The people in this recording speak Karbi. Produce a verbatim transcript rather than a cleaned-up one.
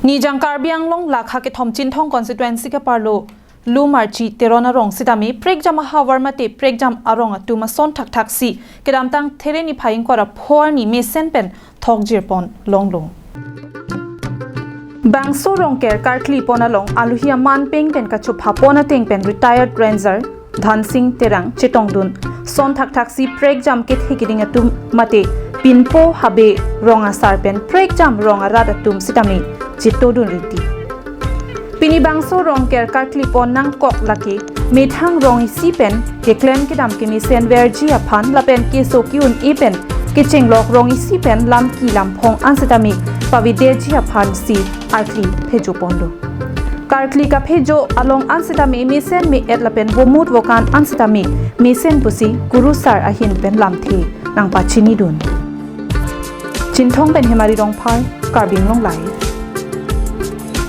Nijang Karbi Anglong lakha kethom Chinthong constituency ke-arlo Lumarchi Teron arong sitame prekjam ahavar mate prekjam arong atum ason thakthak si kedamtang There niphai ingkoi ra pho arni mesen pen thokjir pon longlo. Bangso Rongker karkli pon along aluhi aman peng pen kachopha pon ateng pen retired ranger Dhansing Terang chetongdun. Son thakthak si prekjam kethe keding atum mate pinpo habe rong asar pen prekjam rong arat atum sitame chetongdun riti. Pini bangso Rongker karkli pon nangkok lake methang rong isi pen keklem kedam kemesen verji aphan lapen keso ki-un-e pen kechenglok rong isi pen lamki lamphong an sitame pavedetji aphan si arkli phejo ponlo. Karkli kaphejo along an sitame mesen me-et lapen vomut vokan an sitame mesen pusi kurusar ahin pen lamthe nangpachinidun. Chinthong pen Hemari Rongphar, Karbi Anglong Live.